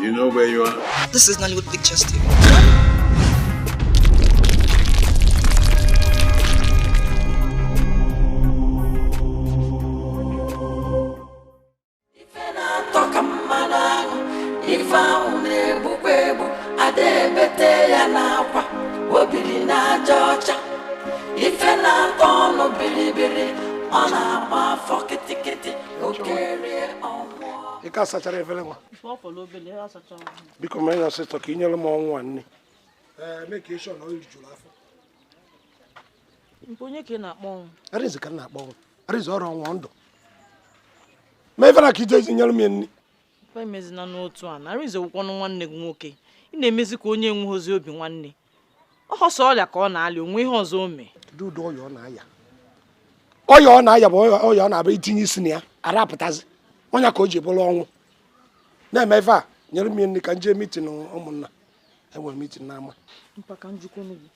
You know where you are? This is Nollywood Pictures TV. Ị sachara efere nwa biko mee ya ọsịsọ ka ị nyere m ọnwụ a nne. Arinze ka m na-akpọ ọnwụ. Arinze ọrụ ọnwụ ndụ ma efere ka ije ezi nyere m ya nne. Emezina n'otu a na Arinze wụkwanụ nwanne gị nwoke. Ị na-emezi ka onye enweghịzi obi nwanne. Ọ họsọ ọrịa ka ọ na-alị onwe ihe ọzọ o mee. Kedu ụdị ọya ọ na-aya? Ọya ọ na-aya bụ ọya ọ na-abịa itinye isi na ya arapụtazi onye ka o ji bụrụ ọnwụ na-eme ife a. Nyere m nri ka nje mitin ụmụnna, enwere mitin n'ama. Mpaka njikwa n'ugwu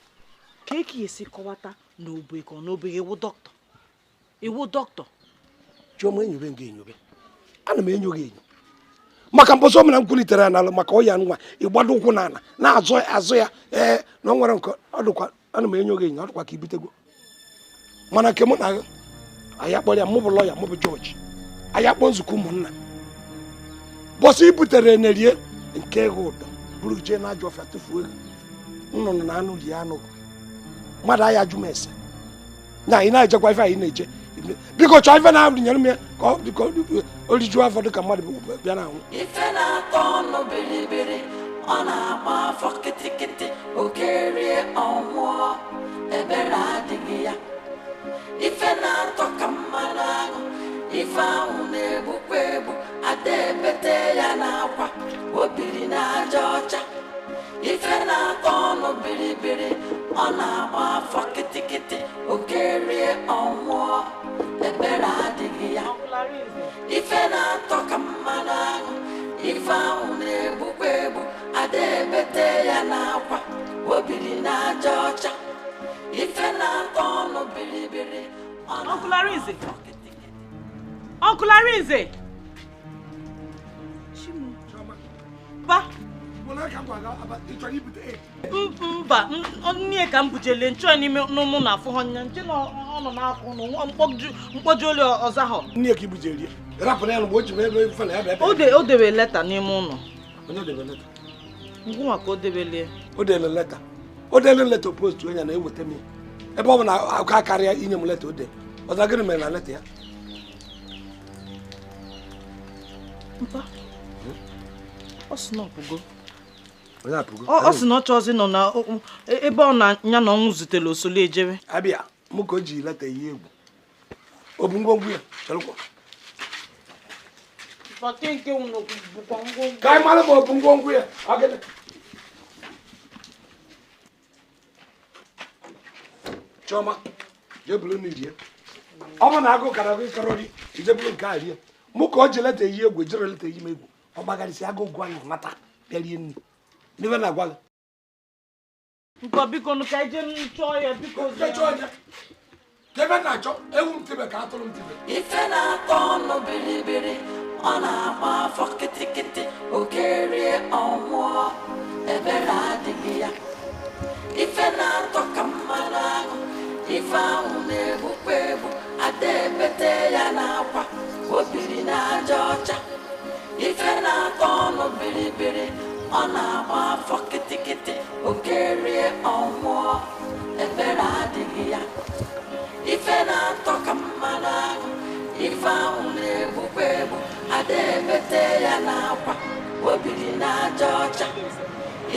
ka eke esi kọwata na obe ka ọ n'obe iwu dọkịta iwu dọkịta. Chioma, enyobe nga enyobe, ana m enyo gị enyo maka mbọsị ọmụna m kwulitere ya n'ala maka ọya nwa ịgbado ụkwụ n'ala na-azụ azụ ya. Ee, na ọ nwere nke ọ dịkwa, ana m enyo gị enyo, ọ dịkwa ka ibutego mana nke mụ na anyị akpọrọ ya, mụ bụ lọya, mụ bụ jọji, anyị akpọ nzukọ ụmụnna. Bọsị ibutere nerie nke ego ụdọ bụrụ jee na ajọ ọfịa tụfuo ego nnụnụ na anụ rie anụ mmadụ anya ajụ m ese na anyị na-ejekwa ife anyị na-eje. Biko chọọ ife na-abụ nyere m ya ka o rijuo afọ dịka mmadụ bịa na anwụ. Ife na-atọ ọnụ biribiri ọ na-agba afọ kịtịkịtị oke rie ọnwụọ ebere adịghị ya. Ife na-atọ ka mmanụ aṅụ, ife ahụ na-egbukwa egbu, ada ebete ya n'akwa, obiri na-aja ọcha. Ife na-atọ ọnụ biribiri ọ na-agba afọ kịtịkịtị oke rie ọnwụọ ebere adịghị ya. Ife na-atọ ka mmanụ aṅụ, ife ahụ na-egbukwa egbu, ada ebete ya n'akwa, obiri na-aja ọcha. Ife na-atọ ọnụ biribiri ọ Uncle Arinze! Uncle Arinze! Ba! Mba, nne ka m bujele nchọ n'ime n'ụmụ na afọ nya nche na ọ nọ n'afọ mkpọju oli ọzọ ahụ. Nne ka ibujere rapụ na ya mgbe o ji ebe ife na ya bịa. O debe leta n'ime ụlọ. Onye debe leta? Ngwa ka o debelie. O dele leta. O dele leta post onye na-eweta m ya. Ebe ọ bụ na aka karịa inye m leta o de. Ọzọ gịnị mere na leta ya? Mpa. Ọ sị na ọpụgo. Ọ sị na ọ chọzi nọ na ebe ọ na ya na ọnwụ zutere osoli ejebe. Abịa, mụ ka o ji leta iyi egwu. O bụ ngwongwo ya, chelụkwa. Ka anyị mara ma ọ bụ ngwongwo ya. Ọ gịnị? Chioma, jee bulu nri rie. Ọ bụ na agụ kara gị karọrị, ije bulu nke a rie. Mụ ka o ji leta iyi egwu, ejere leta iyi m egwu. Ọ gbagharịsị agụ gụ anyị nata bịa rie nri. N'ife na-agwa gị. Nkọ biko nụ ka ije chọọ ya biko. Chọọ ya. Ebe na-achọ ewu m tibe ka atụrụ m tibe. Ife na-atọ ọnụ biribiri ọ na-agba afọ kịtịkịtị oke rie ọnwụọ ebere adịghị ya. Ife na-atọ ka mmanụ aṅụ, ife ahụ na-egbukwa egbu, ada ebete ya n'akwa, obiri na-aja ọcha. Ife na-atọ ọnụ biribiri ọ na-agba afọ kịtịkịtị oke rie ọnwụọ ebere adịghị ya. Ife na-atọ ka mmanụ aṅụ, ife ahụ na-egbukwa egbu, ada ebete ya n'akwa, obiri na-aja ọcha.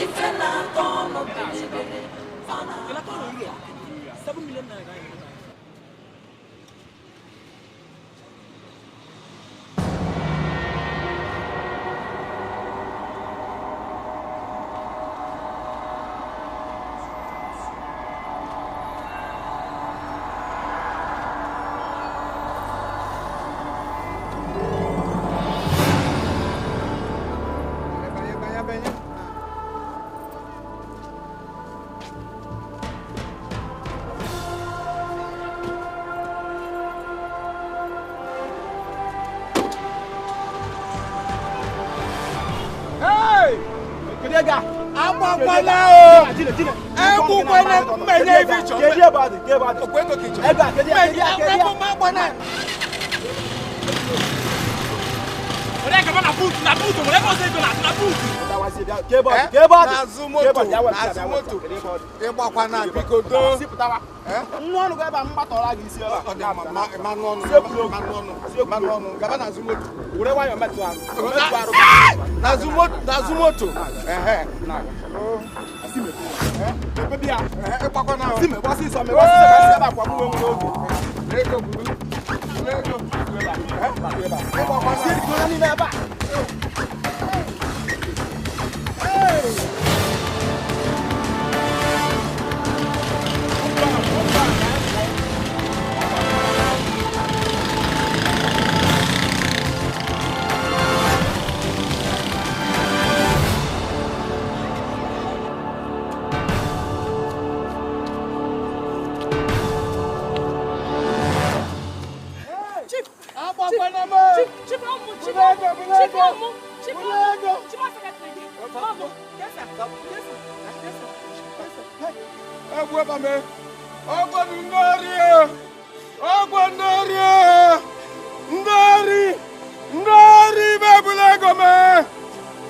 Ife na-atọ ọnụ biribiri ọ na-agba afọ kịtịkịtị. Agbakwana o. Egbukwana mmenye ife ịchọ. Kedu ebe ọ dị? Kedu ebe ọ dị? Okwu ego ka ịchọ. Ego a, kedu ya, kedu ya, kedu ya? Agbakwana. N'azụ moto, n'azụ moto. Ịgbakwana biko doo. Nwa ọnụ ebe a mgbatọra gị isi ebe a. Ọ dị mma, mmanụ ọnụ, mmanụ ọnụ, mmanụ ọnụ. Gaba n'azụ moto. Were nwayọọ metụ arụ. Metụ arụ. N'azụ moto, n'azụ moto. Ehe. Ịgbakwana o. Si mekwa ọsịsọ, mekwa ọsịsọ ka si ebe a kwa mụ nwee nwere oge. Ego buru. Ego. Ịgbakwana. Si erikọrọ n'ime ebe a.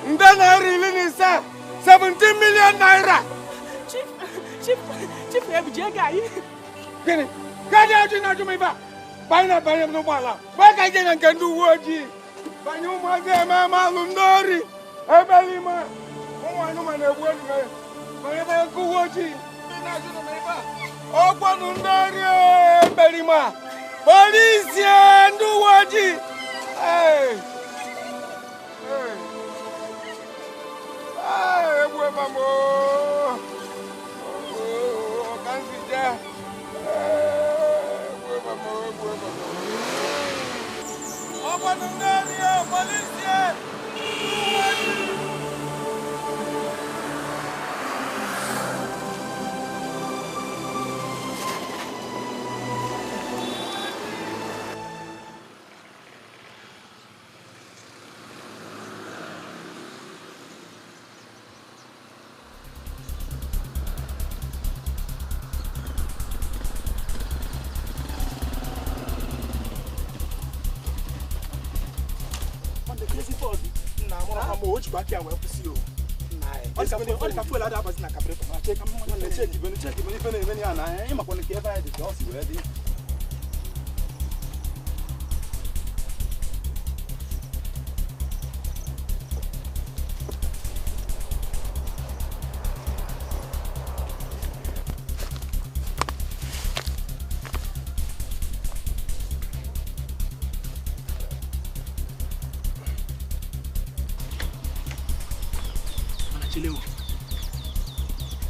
Ndị 17 million naira. Chief, Gịnị? Kedụ ajụ na-ajụ m ife a? Banye na banye m n'ụgbọala. Gbaa ka ije na nke ndị uwe ojii. Banye ụmụazị eme alụ ndị ori. Ebe n'ime ụmụ anụmanụ egbu enyi banye banye nke uwe ojii. Ndị na-ajụ m ife a. Ọgwanụ ndị ori eberima. Polisi ndị uwe ojii. Ee. Ee. Egbu ebe m oo. Ka m si jee. Egbu ebe m oo, egbu ebe m oo. Ọgwanụ ndị ori polisi ndị uwe ojii.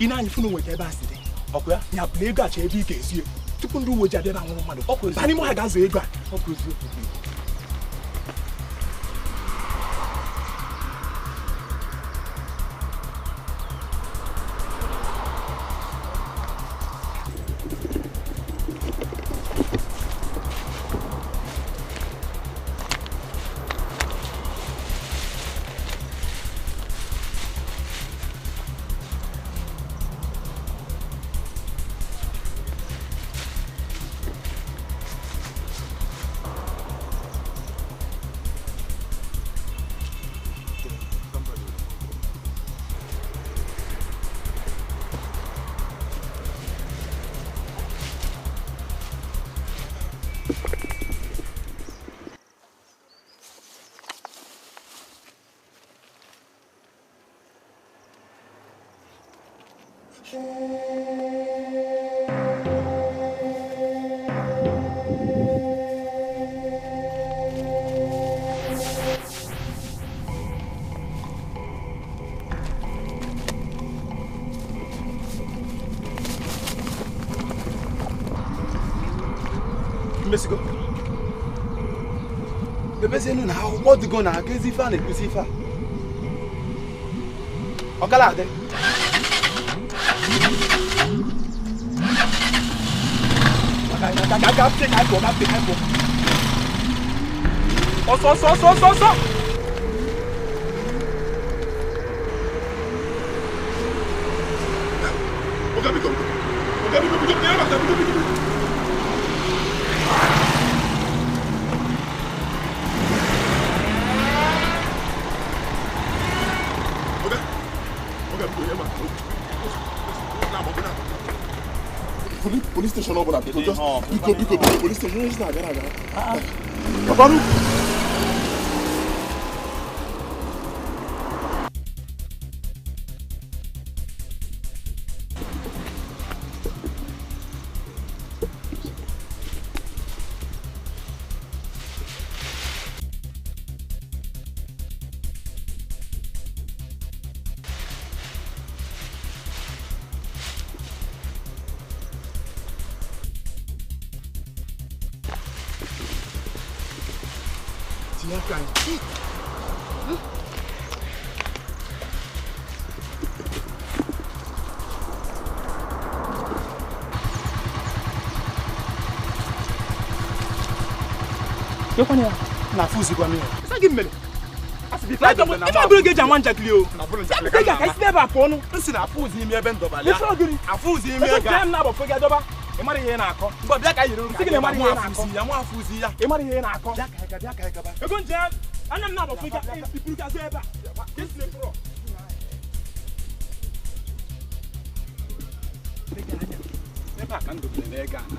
Ị na-anya funu nweta ebe a si dị ọkụ ya ya bụ na ego a chọọ ebe ị ga-esi tupu ndị uwe ojii abịa anwụrụ mmadụ baa n'ime ọhịa ga-azụ ego a. Mmesigo. Bebezenu na akwụkwọ dịgo na aka ezi ife a na-ekwusi ife a. Ọkala adị. Ọsọ ọsọ ọsọ ọsọ ọsọ. Oga biko. Oga biko biko nyere m aka biko biko. Oga. Oga biko nyere m aka. Police station ọbụla biko just biko biko biko police station onye na-agara agara. Papa nu. Ife abụrụ ga-eji ama njakịrị o. Ị ga-esi ebe a pụọ nụ. Nsị na afụzi imi ebe ndọba ya. Afụzi imi ego. Ebe m na-agbapụ gị adọba. Ị mara ihe ị na-akọ. Mgbe bịa ka yiri Nsị gị na ịmara ihe ị na-akọ. Ya nwa afụzi ya. Ị mara ihe ị na-akọ. Bịa ka bịa ka gaba. Ego nje anya m na-agbapụ gị iburu gị azụ ebe a. Ka esi na-efuru.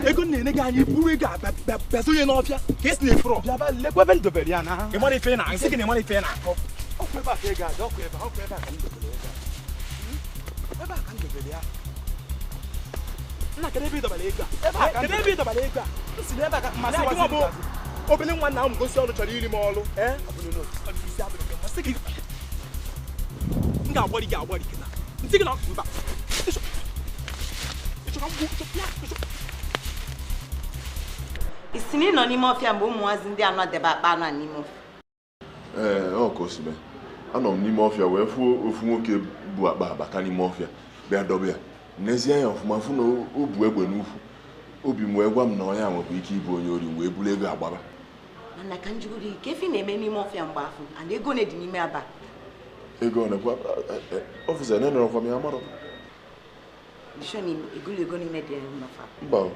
Ego na-ene gị anya iburu ego a bịa onye n'ọfịa ka esi na-efuru. Bịa lekwa ebe ndobere ya na. Ị mara ife ị na-akọ. Nsị gị na ịmara ife ị na-akọ. Ọkụ ebe a ka ego adị, ọkụ ebe a, ọkụ ebe a ka m dobere ego a. Ebe a ka m dobere ya. Nna kedu ebe ị dọbara ego a? Kedu ebe ị dọbara ego a? Nsị na ebe a ka mmasị gị bụ obele nwa nna m gosi ọrụ chọrọ iri m ọrụ. M ga-agbari gị agbari gị na. Nsị gị na mba. Isi na ị nọ n'ime ọfịa mgbe ụmụnwazi ndị anọ debe akpa anọ a n'ime ọfịa. Ee, ọ ka o si mee. Anọ m n'ime ọfịa wee fụ ofu nwoke bu akpa abata n'ime ọfịa bịa dọba ya. N'ezie anya ọfụma fụ na o bu egbe n'ukwu. Obi m wee gwa m na onye a nwekwa ike ịbụ onye ori wee buru ego agbaba. Mana ka njigoro ike efi na-eme n'ime ọfịa mgbe afọ and ego na-edi n'ime aba. Ego nekwa ọfịsa na-enerọkwa m ya marọ. Bishọ na egolo ego n'ime dị n'ọfa. Mba o.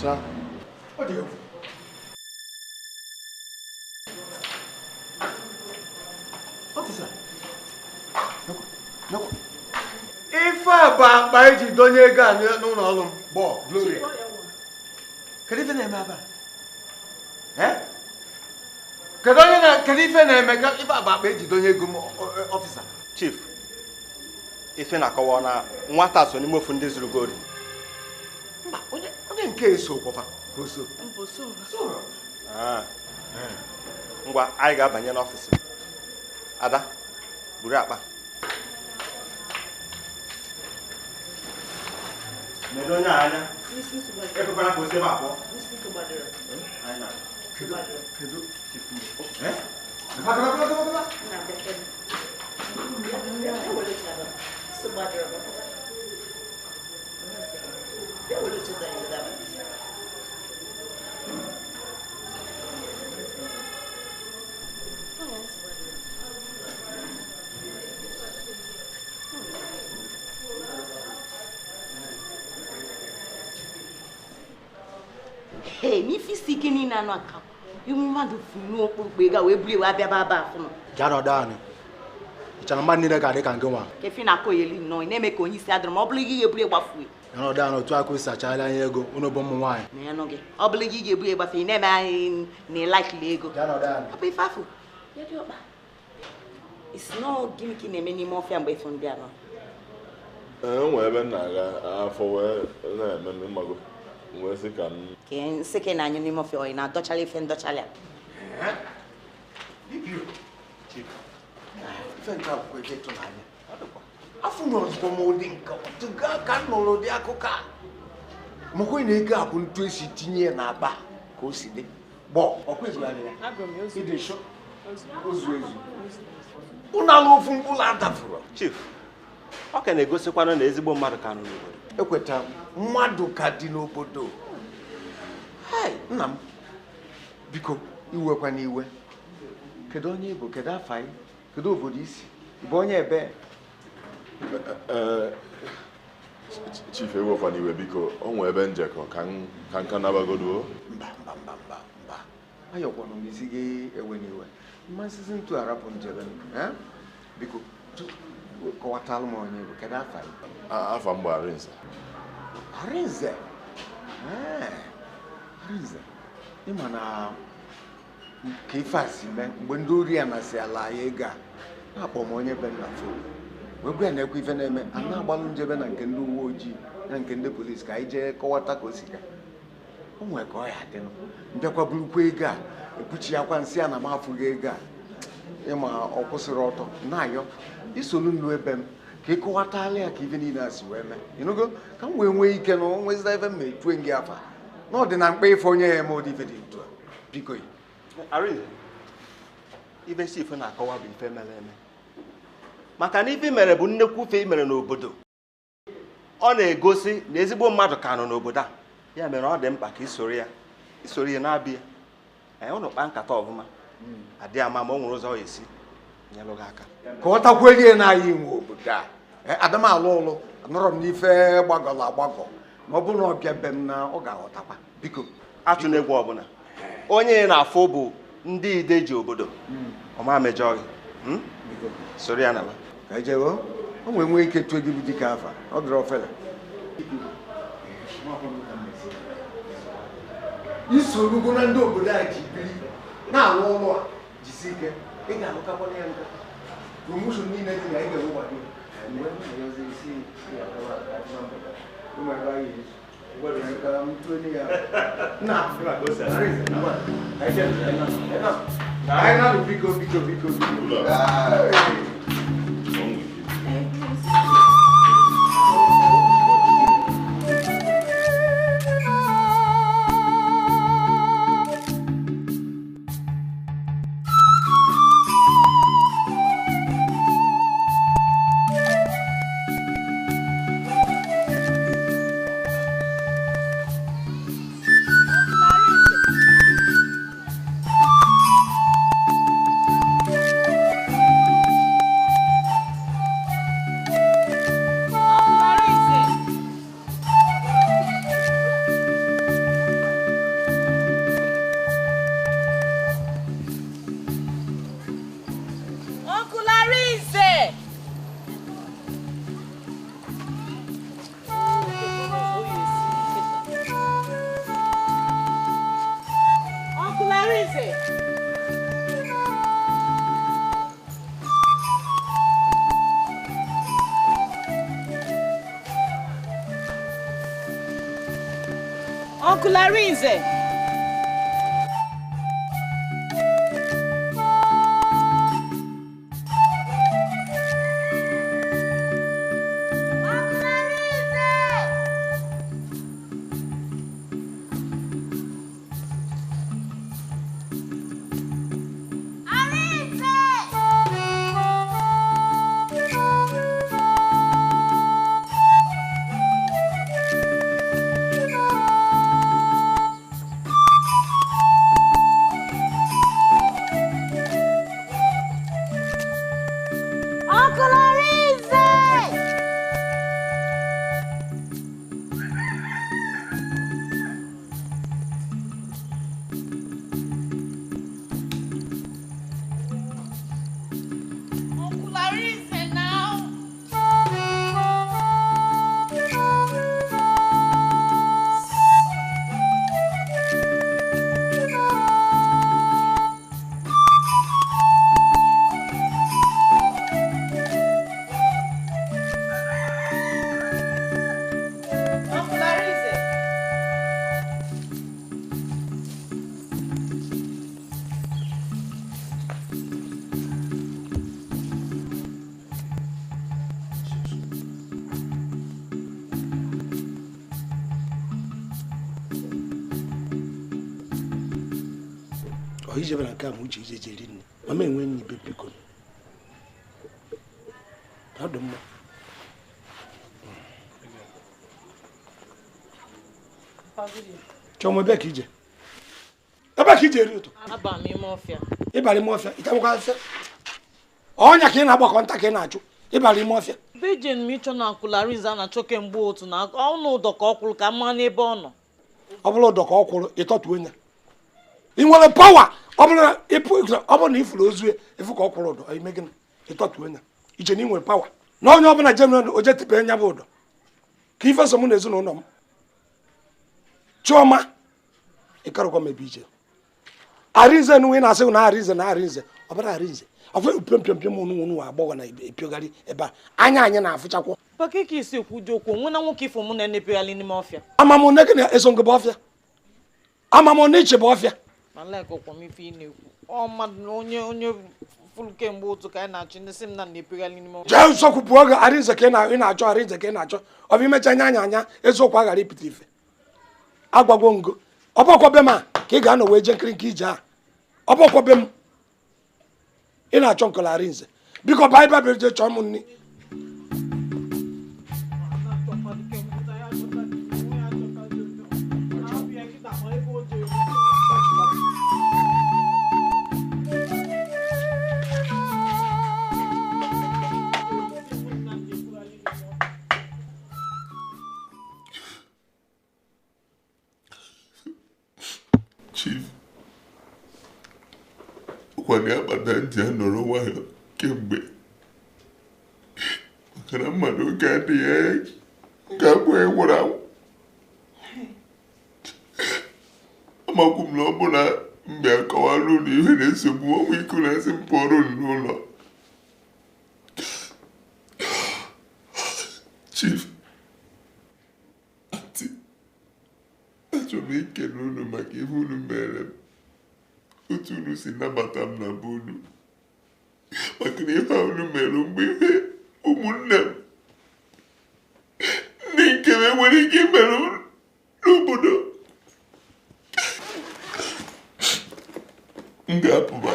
Chaa. Ọ dị egwu. Ọfịsa. Ife a bụ akpa eji donye ego a n'ụlọ ọrụ m gbọ Gloria. Kedu ife na-eme ebe a? Kedu onye na kedu ife na-eme ka ife a bụ akpa eji donye ego m ọfịsa? Chief, ife na-akọwa na nwata so n'ime ofu ndị zuru gori. Mba, onye nke eso kwọfa ka o so. Ngwa, anyị ga-abanye n'ọfịs. Ada, buru akpa. Medo onye a anya. Ekwekwara ka o si ebe a pụọ. Anyị na. Kedu? Hey, n'ife isi ike niile anụ aka iwu mmadụ funu okpurukpu ego a wee buru iwe abịa ba afụ nọ. Bịa nọdụ anị. Ị chọrọ mmadụ niile ga-adị ka nke nwa. Kefi na-akọ oyeli nnọọ ị na-eme ka onye isi adịrọ ma ọ bụrụ gị ga-eburu ịgbafue. Bịa nọdụ anị otu aka o si achala anya ego unu bụ ụmụ nwaanyị. Na ya nụ gị ọ bụrụ gị ga-eburu ịgbafe ị na-eme anyị na ịlaikili ego. Bịa nọdụ anị. Ọ bụ ife afụ. Ya dị ọkpa. Isi nọọ gịnị ka ị na-eme n'ime ọfịa mgbe ịfụ ndị anọ? Ee, o nwere ebe m na-aga afọ wee na-eme m mmago. Wee sị ka m. Ka nsị ka ị na-anyụ n'ime ọfịa ọ ị na-adọchala ife ndọchala. Dibio. Ife nke akwụkwọ ike ịtụnanya. Afọ nọrọzikwa m ụdị nke ọtụgo aka m nụrụ ụdị akụkọ a. Makwa na ego a bụ ntu esi tinye ya n'akpa ka o si dị. Gbọ, ọkwa ego ya. Ịdị sho. Ozu ezu. Ụnụ alụ ofu mkpụrụ adafuru. Chief, ọ ka na-egosikwanụ na ezigbo mmadụ ka nọ n'obodo. Ekweta mmadụ ka dị n'obodo. Hai, nna m. Biko, iwekwana iwe. Kedu onye ị bụ? Kedu afa ị? Kedu obodo isi? Ị bụ onye ebe? Chief, ewekwana iwe biko, o nwee ebe njekọ ka nka nabagodo. Mba mba mba mba mba, ayọkwana m isi gị ewe n'iwe mmasịsị ntụ arapụ njebe. Biko kọwatalụ m onye bụ, kedu afa gị? Afa m bụ Arinze. Arinze? Arinze, ịma na ka ife a si mee mgbe ndị ori a na-asị ala ya ego a, na-akpọ m onye be nna fon wee gwa ya na-ekwe ife na-eme, a na-agbalụ njebe na nke ndị uwe ojii na nke ndị polisi ka anyị jee kọwata ka o si gaa. O nwee ka ọ ya dịnụ, mbịakwa burukwa ego a ekwuchi ya kwa nsị a na m afụghị ego a, ịma ọ kwụsịrị ọtọ na-ayọ isolu nnu ebe m ka ị kọwatala ya ka ife niile a si wee mee, ịnụgo ka m wee nwee ike na onwezida ife m ma etue gị afa na ọ dị na mkpa ife onye ya eme ụdị ife dị ntu a. Biko Arinze, ife chief na-akọwa bụ ife mere eme, maka na ife mere bụ nnekwu ife mere n'obodo. Ọ na-egosi na ezigbo mmadụ ka nọ n'obodo a, ya mere ọ dị mkpa ka isoro ya isoro ya na-abịa anyị ụnụ kpaa nkata ọfụma, adị ama ma o nwere ụzọ ọ esi nyelụ gị aka ka ọ takwelie na anyị nwe obodo a. Adam alụ ụlụ anọrọ m n'ife gbagọrọ agbagọ, ma ọ bụrụ na ọ bịa be m na ọ ga-aghọtakwa. Biko achụ n'egwu ọbụla onye na-afụ bụ ndị ide ji obodo ọma mejọ gị, soro ya naba ka ejewo o nwee nwee ike tụọ gị bụ dike afa ọ dịrị ofele isorogo na ndị obodo a ji biri na-alụ ụlọ a, jisi ike ị ga-alụtakwana ya nka promotion niile dị na ị ga-enwekwado biko biko biko biko. Uncle Arinze. Ijebere nke a ma uche ije jeri nne mama enwe nni be biko ọ dị mma. Chiọma, ebe ka ije ebe ka ije eri ụtọ ịbara ime ọfịa ịtamụkwa afịa ọnya ka ị na-agbakọ nta ka ị na-achụ ịbara ime ọfịa. Bejen m ịchọ na akụla Arinze a na-achọ kemgbe otu na ọnụ ụdọ ka ọ kwụrụ ka mma n'ebe ọ nọ. Ọ bụrụ ụdọ ka ọ kwụrụ ịtọtuo ya. Ị nwere pawa ọ bụrụ na ifuru ozu efu ka ọ kwụrụ ụdọ ime gịnị ịtọtuo ya. Iche na ị nwere pawa na onye ọbụla jem oje tipe nya bụ ụdọ ka ife so mụ na ezinụlọ m. Chioma ịkarụkwa m ebe ije. Arinze nwe na-asị na Arinze na Arinze ọ bụrụ Arinze afọ pịọm pịọm pịọm unu unu agbọghọ na-epiogharị ebe a anya anyị na-afụchakwa. Paka ka isi ekwu dị okwu onwe na nwoke ifo mụ na-enepegharị n'ime ọfịa. Ama m na gị na-eso ngị bụ ọfịa. Ama m na iche bụ ọfịa. Ma like ọkwa m ife ị na-ekwu. Ọ mmadụ na onye onye fụrụ kemgbe otu ka anyị na-achị ndị sị m na na-epegharị n'ime ọfịa. Jee nsọkwu pụọ gị Arinze ka ị na-achọ Arinze ka ị na-achọ ọ bụ imecha anya anya anya eziokwu aghara ịpụta ife. Agwagwo ngo ọ bụkwa be m a ka ị ga-anọ wee jee nkiri nke ije a ọ bụkwa be m ị na-achọ nkọla Arinze biko baa ebe a bịa jee chọọ m nni. Chief, kwani akpata ntị a nọrọ nwayọ kemgbe maka na mmadụ oge adịghị anya nke abụọ nwụrụ anwụ. Amakwu m na ọ bụ na mgbe akọwara unu ihe na-esogbu ọnwa iko na-asị m pụọrọ unu n'ụlọ. Chief, aunty, achọrọ m ikele unu maka ihe unu mere m. Otu unu si nabata m na be unu maka na ihe unu mere mgbe ihe ụmụnne m ndị nke m enwere ike imere n'obodo. M ga-apụba.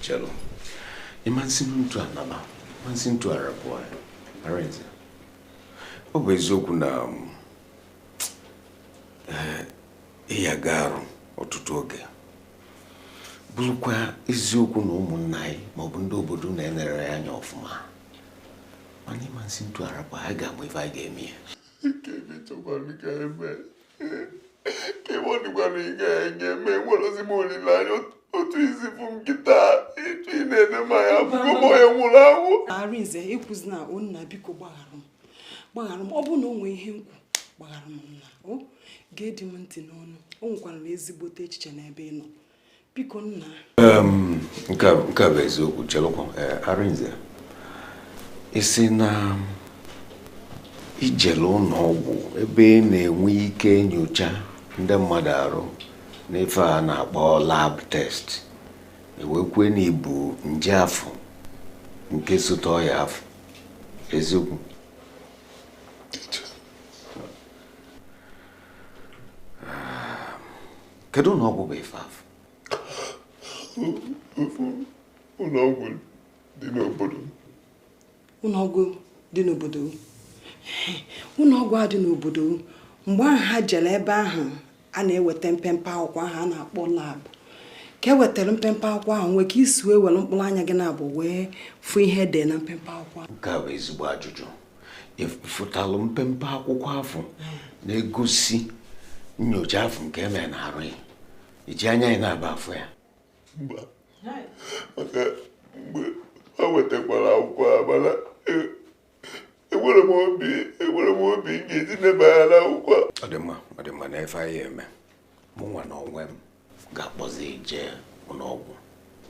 Chelo. Imansi ntu anaba, mansi ntu arapụ Arinze. Ọ bụ eziokwu na ịya ga-arụ ọtụtụ oge bụrụkwa eziokwu na ụmụnna anyị maọbụ ndị obodo na-enere ya anya ọfụma mana ịmansi ntu arapụ anyị ga-ama ife anyị ga-eme ya. Otu isi fụ nkịta ịtụ ị na-ene m anya abụgo m onye nwụrụ anwụ. Arinze ekwuzina nna biko gbaghara m ọ bụrụ na o nwee ihe nkwu gbaghara m nna o ga-edi m ntị n'ọnụ o nwekwara m ezigbote echiche n'ebe ị nọ biko nna. Nke a bụ eziokwu chelụkwa Arinze isi na ijele ụlọ ọgwụ ebe ị na-enwe ike nyocha ndị mmadụ arụ n'ife a na-akpọ lab test ewekwe na ibu nje afọ nke sote ọya afọ eziokwu. Kedu ụlọ ọgwụ bụ ife afọ? Ụlọ ọgwụ dị n'obodo. Ụlọ ọgwụ dị n'obodo. Ụlọ ọgwụ a dị n'obodo mgbe ahụ ha jere ebe ahụ a na-eweta mpempe akwụkwọ ahụ a na-akpọ lab ka e wetara mpempe akwụkwọ ahụ nwee ka isi wee were mkpụrụ anya gị na-abụ wee fụ ihe dị na mpempe akwụkwọ. Nke a bụ ezigbo ajụjụ. Ịfụtalụ mpempe akwụkwọ afọ na-egosi nyocha afọ nke emere na arụ ya iji anya ya na-aba afọ ya. Mba, maka mgbe ha wetakwara akwụkwọ a mana enwere m obi m ga-eji neba ya n'akwụkwọ. Ọ dị mma na ife anyị eme mụ nwa na onwe m ga-akpọzi jee ụlọọgwụ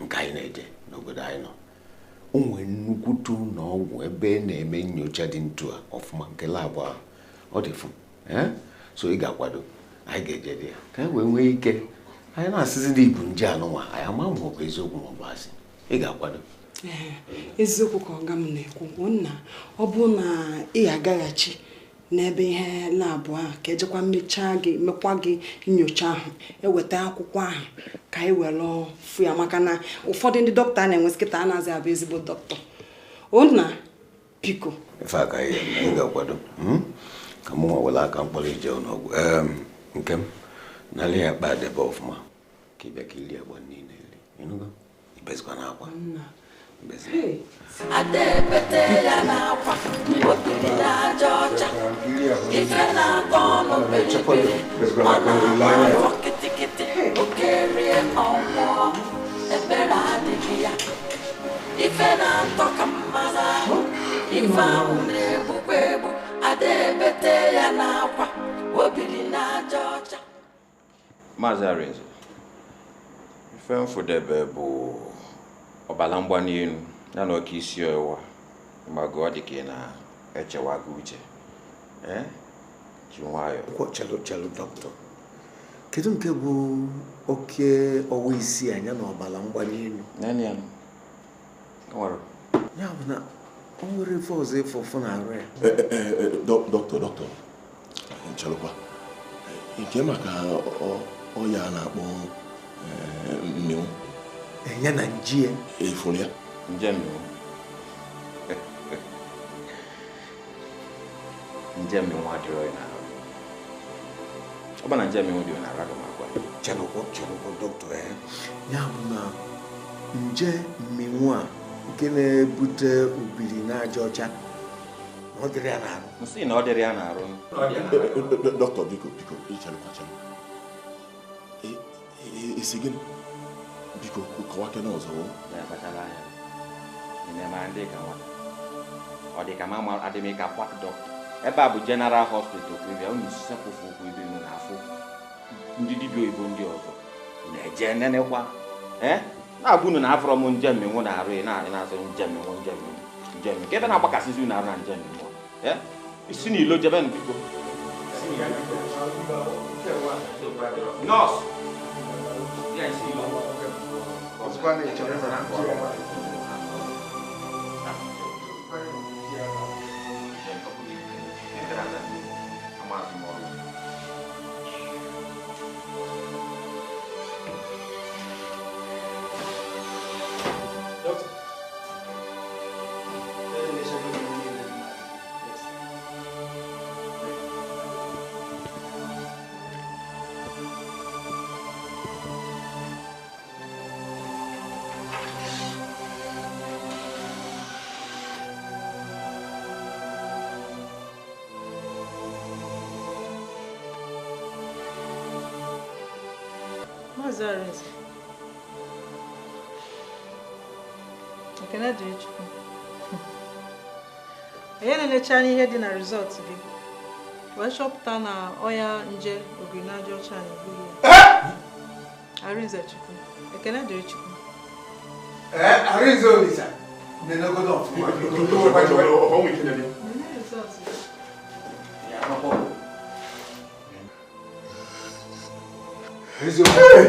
nke anyị na-eje n'obodo anyị nọ. O nwere nnukwute ụlọọgwụ ebe na-eme nyocha dị ntu a ọfụma nke labụ ahụ ọ dị fụ so ị ga-akwado anyị ga-eje dị ya ka anyị wee nwee ike anyị na-asịzi na ibu nje anụnwa anyị ama ma ọ bụ eziokwu ma ọ bụ asị. Ị ga-akwado. Eziokwu ka ọga m na-ekwu nna ọ bụ na ị agaghachi n'ebe ihe labụ ahụ ka ejekwa mechaa gị mekwa gị nyocha ahụ eweta akwụkwọ ahụ ka anyị were fụ ya maka na ụfọdụ ndị dọkịta na-enwe nkịta anaghị abụ ezigbo dọkịta. Nna biko ife aka ihe ị ga-akwado Ka mụ nwa were aka mkpọrọ ije ụlọọgwụ. Nke m nalị ya kpa debe ọfụma ka ị bịa ka ili agba niile eri. Ịnụgo? Ibezikwa n'akwa. Ada ebete ya n'akwa, obiri na-aja ọcha, ife na-atọ ọnụ biribiri, ọ na-agba afọ kịtịkịtị, oke rie ọnwụọ, ebere adịghị ya. Ife na-atọ ka mmanụ ahụ, ife ahụ na-egbukwa egbu, ada ebete ya n'akwa, obiri na-aja ọcha. Maazị Arinze, ife mfụdebe bụ ọbara mgbali elu ya na oke isi ọwụwa mgbago ọ dị ka ị na-echewago uche. Ji nwayọọ. Chelụ chelụ dọkịta, kedu nke bụ oke ọwa isi anya na ọbara mgbali elu? Ya bụ na o nwere ife ọzọ ịfụ ụfụ na-arụ ya. Dọkịta, chelụkwa nke maka ọya a na-akpọ mmịnwụ. Ya na nje efuru ya nje mmịnwụ. Nje mmịnwụ adịrọ ya n'arụ. Ọ bụ na nje mmịnwụ dị n'arụ aga m agwa ya. Chelụkwa dọkịta, ya bụ na nje mmịnwụ a nke na-ebute obiri na aja ọcha ọ dịrị ya n'arụ. Nsị na ọ dịrị ya n'arụ. Dọkịta, biko biko ichelụkwa chelụ. Isi gịnị? Biko kọwaa kene ọzọ. Na-akpachara anya. Ị na-eme ndị ka nwata. Ọ dị ka ma adị m ka kwak dọkịta. Ebe a bụ General Hospital ka ebe unu sepụfụ ụkwụ ebe unu na-afụ ndị dibịa oyibo ndị ọzọ. Na-eje nenekwa. Na-agwa unu na afọrọ m nje mmịnwụ na-arụ ị na-asị nje mmịnwụ nje mmịnwụ nje mmịnwụ. Ka ebe na-agbakasịzi unu arụ na nje mmịnwụ. Isi n'ilo jebe nụ biko. Nọọsụ. Maazị Arinze, ekene dịrị Chukwu. Onye na-elecha anya ihe dị na rizọtụ gị wee chọpụta na ọya nje obiri n'aja ọcha na-egbu ya. Arinze Chukwu, ekene dịrị Chukwu. Arinze Olisa, nenogodo ọfụma. Nene rizọtụ gị.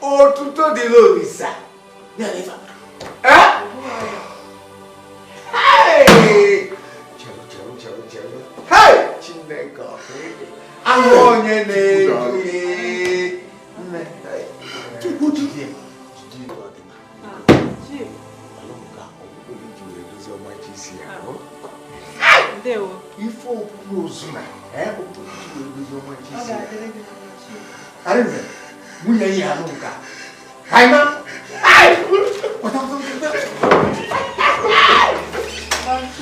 Otuto dịrị Olisa. Chineke ahụ onye na-edu Chukwu jide. Ife okpuru ozu na Arinze, nwunye ya anụ nke a. Kaima!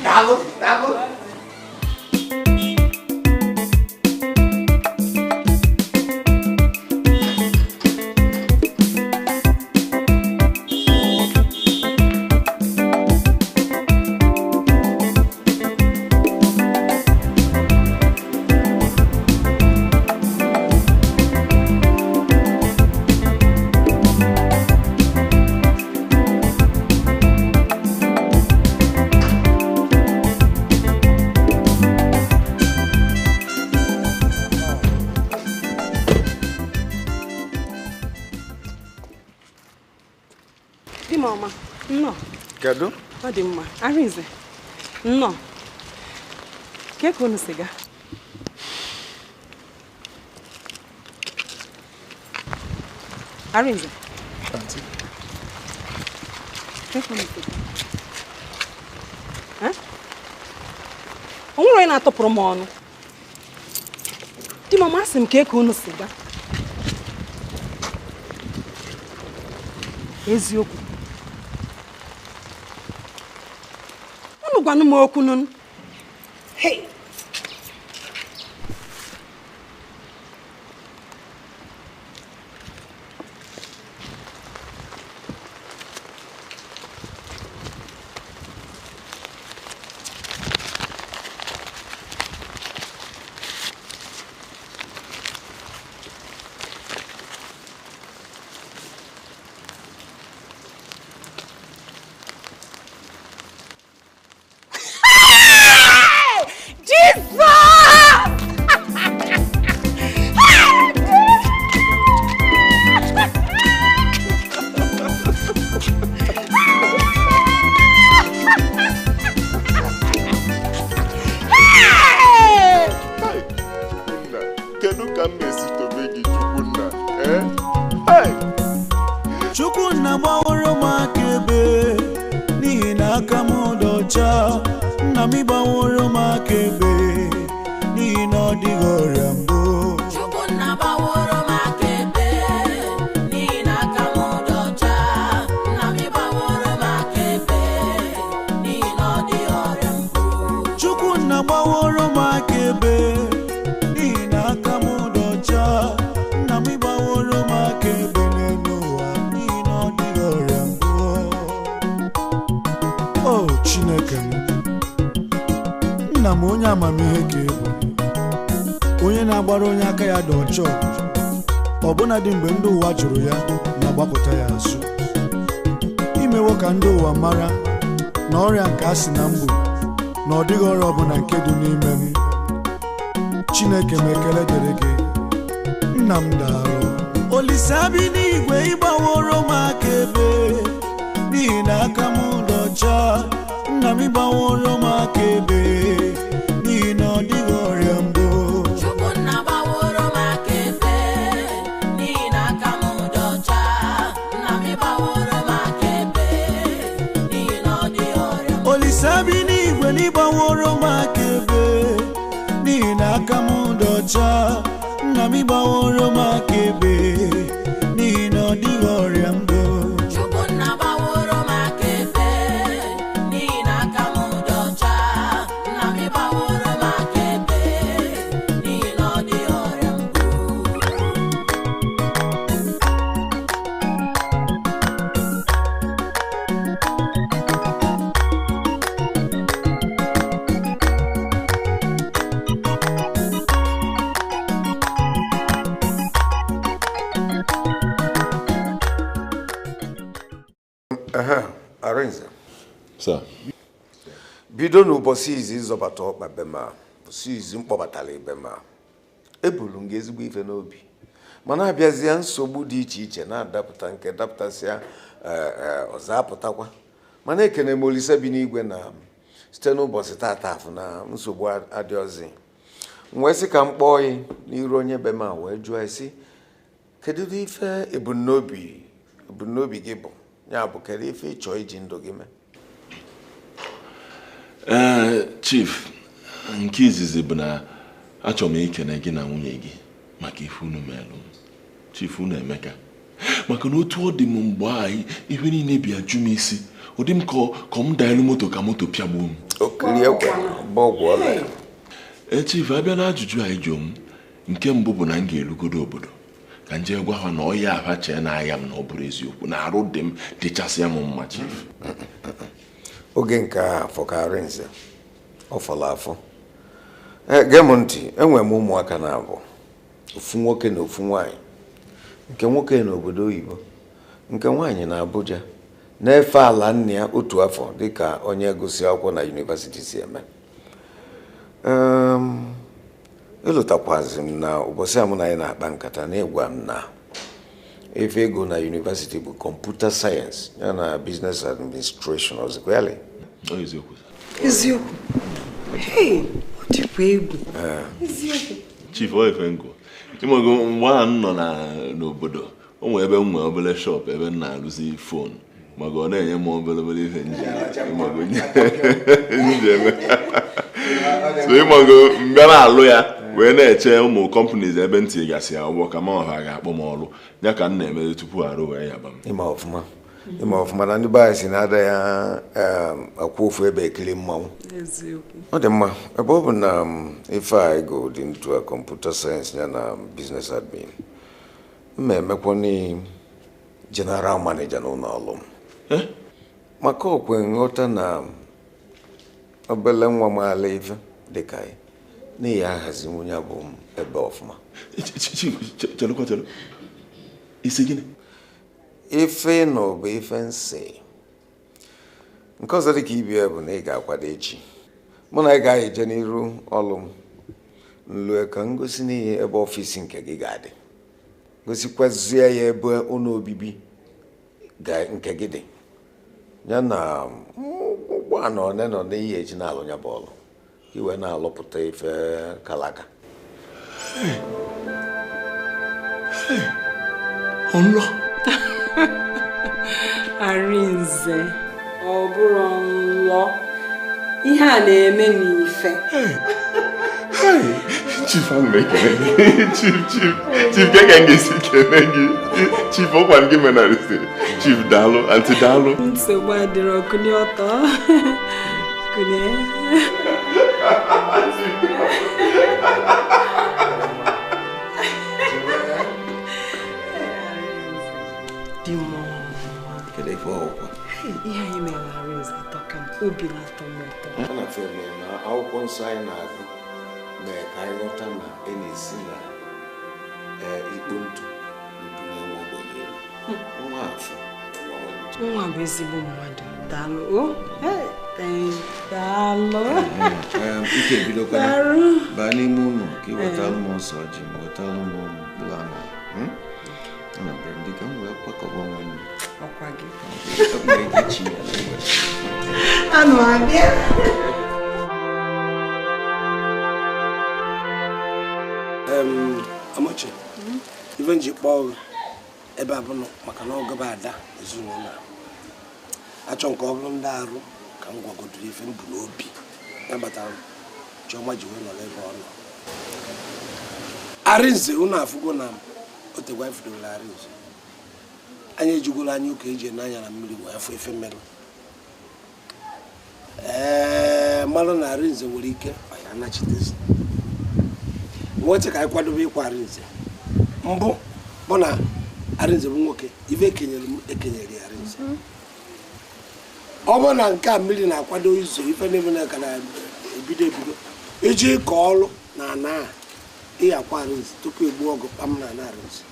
Daalụ, daalụ. Kedu? Ọ dị mma. Arinze, nnọọ. Ke ka unu si gaa? Arinze. Aunty. Ke ka unu si gaa? O nwere onye na-atụpụrụ m ọnụ. Di m amasị m ka eke unu si gaa. Eziokwu. Unu gwanụ m okwu nụ. Hey! Bido n'ụbọchị izi ịzọbata ọkpa be ma ụbọchị izi mkpọbatara ibe ma ebulu m gị ezigbo ife n'obi mana abịazịa nsogbu dị iche iche na-adapụta nke dapụtasịa ọzọ apụtakwa mana ekene m Olise bi n'igwe na site n'ụbọchị tata afụ na nsogbu adịọzi m wee sị ka m kpọọ ya n'iru onye be ma wee jụọ ya sị kedu ife ebumnobi gị bụ ya bụ kedu ife ị chọọ iji ndụ gị mee? Chief, nke izizi bụ na achọrọ m ikene gị na nwunye gị maka ife unu melụ m. Chief, unu emeka maka na otu ọ dị m mgbe a ihe niile bịa ju m isi ọ dị m ka m daelu moto ka moto pịagbuo m. Chief, abịa na ajụjụ anyị jụrụ m nke mbụ bụ na m ga-elugodo obodo ka m jee gwa ha na ọya afa chee n'ahịa m na ọ bụrụ eziokwu na arụ dị m dịchasịa m mma. Chief, oge nke a fọkarị nze ọ fọrọ afọ. Gee m ntị, enwere m ụmụaka na-abụ ofu nwoke na ofu nwaanyị, nke nwoke n'obodo oyibo, nke nwaanyị na Abuja, na-efe ala nna ya otu afọ dịka onye gụsị akwụkwọ na yunivasiti si eme. Elụtakwazi m na ụbọchị a mụ na anyị na-akpa nkata na ịgwa m na efe ego na yunivasiti bụ kọmputa sayensị ya na biznes administration. Ọzọkwa ya? Eziokwu. Hey, ọ dịkwa egwu. Eziokwu. Chief, ọ ife ngụ ịmago mgbe a m nọ n'obodo o nwere ebe m nwee obere shop ebe m na-arụzi fon Maka ọ na-enye m obere ife nji eme. So ịmago mbịa na-alụ ya wee na-eche ụmụ companies ebe ntị gasị ya ụgbọ ka ma ọha ga-akpọ m ọrụ ya ka m na-emezi tupu arụ wee yaba m. Ịma ọfụma ịma ọfụma na ndị be anyị si na-ada ya akwụ ofu ebe ekiri mmanwụ. Ọ dị mma ebe ọ bụ na ife a ego dị ntu a kọmputa sayensị ya na biznes admin mma emekwa general manager n'ụlọ ọrụ m maka okwe nghọta na obele nwa m ala ife dịka anyị n'ihi ahazi nwunye bụ ebe ọfụma. Isi gịnị? Ife nọ bụ ife nsị nke ọzọ dịka ibi ya bụ na ị ga-akwado echi mụ na ị ga-eje n'iru ọlụ m nlue ka ngosi n'ihe ebe ọfịs nke gị ga-adị gosikwazie ya ebe ụlọ obibi nke gị dị ya na ụgbọala one nọ n'ihe eji na-alụ ya bọọlụ ka iwe na-alụpụta ife kalaka. Nlọ Arinze, ọ bụrụ nlọ ihe a na-eme n'ife. Chief, I'm making it. Chief, Chief, get gị. Chief, ọkwa gị menarịsị. Chief, daalụ, Aunty daalụ. Nsogbu adịrọ, kunie ọtọ. Kunie. Dị m ọma. Ihe anyị mere Arinze atọka m, obi na-atọ m ụtọ. A na-afọ eme na akwụkwọ nsọ anyị na-agụ mee ka anyị ghọta na e na-esi na ikpo ntụ mbunye nwa ogbenye elu. Nwa afọ nwa bụ ezigbo mmadụ. Daalụ o. Daalụ. Ike ebidokwana baa n'ime ụlọ ka ị wetara m ose ọjị ma wetara m mkpụrụ aṅara. Ana m ndị ka m wee kwakọba onwe m. Ọkwa gị. Anụ abịa. Amachi, ife nji kpọọ ebe a bụ maka na ọgaba ada ezinụlọ a achọ nke ọ bụrụ ndị arụ ka m gwagodoro ife m bụ n'obi ya batara Chiọma ji wee nọ n'ebe ọ nọ. Arinze unu afụgo na otegwa ifudoro Arinze anyị ejigoro anya ụka eji n'anya na mmiri wee afọ ife mmerụ ee mmanụ na Arinze nwere ike ọ ya anachitezi nweta ka anyị kwadobe ịkwa Arinze mbụ bụ na Arinze bụ nwoke ife ekenyere m ekenyere ya Arinze ọ bụrụ na nke a mmiri na-akwado izo ife na-eme na ka na-ebido ebido iji kọọ ọrụ na ana ị akwa Arinze tupu egbuo ọgụ kpam na ana Arinze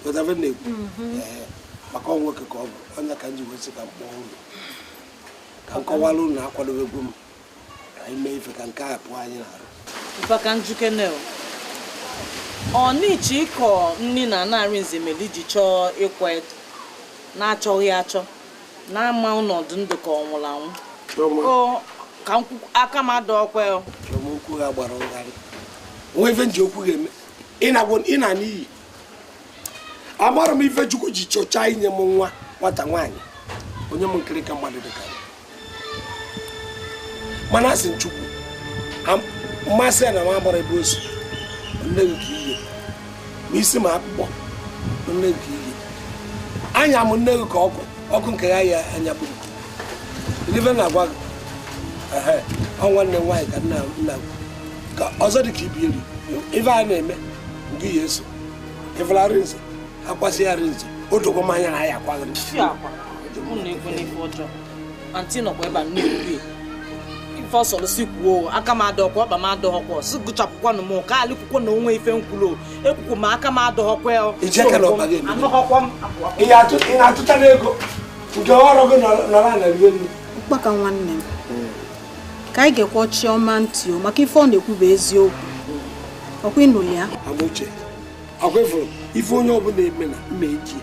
na-ekwu maka ọ nwoke ka ọ bụ onye ka m ji wesị ka m kpọọ ụlọ ka m kọwara ụlọ akwadobegwu m ka anyị mee ife ka nke a pụọ anyị na-arụ. Mpaka njikene ọ n'iche ịkọ nri na ana Arinze mere iji chọọ ịkwa edo na-achọghị achọ na-ama ọnọdụ ndụ ka ọ nwụrụ anwụ ka aka m ada ọkwa Chiọma okwu ha gbara ngharị nwa ife nji okwu ga-eme ị na n'iyi amara m ife Chukwu ji chọchaa inye m nwa nwata nwaanyị onye m nkiri ka mmadụ dịka mana asị m Chukwu mmasị ya na m agbara ebe o si nne gị ka ihe ma isi ma akpụkpọ nne gị ka ihe anya m nne gị ka ọkụ ọkụ nke ya ya anya bụ ife na-agwa gị ọ nwanne m nwaanyị ka nna ka ọzọ dị ka ibieri ife a na-eme nke ya eso ifela Arinze akwasị Arinze o dogo m anya na ya akwaghị Aunty nọkwa ebe a na-ekwu ife ọsọrọ si kwuo aka m adọkwa ọkpa m adọghọkwa si gụchapụkwanụ m ka alikwukwo na onwe ife nkwulu ekwukwu m aka m adọghọkwa anọghọkwa m. Ị na-atụta n'ego nke ọrụ gị nọrọ na rie nri. Mkpaka nwanne m ka anyị ga-ekwe Chiọma ntị o maka ife ọ na-ekwu bụ eziokwu ọkwa ịnụli ya. Amuche ọkwa ifuru ife onye ọbụla eme na mma eji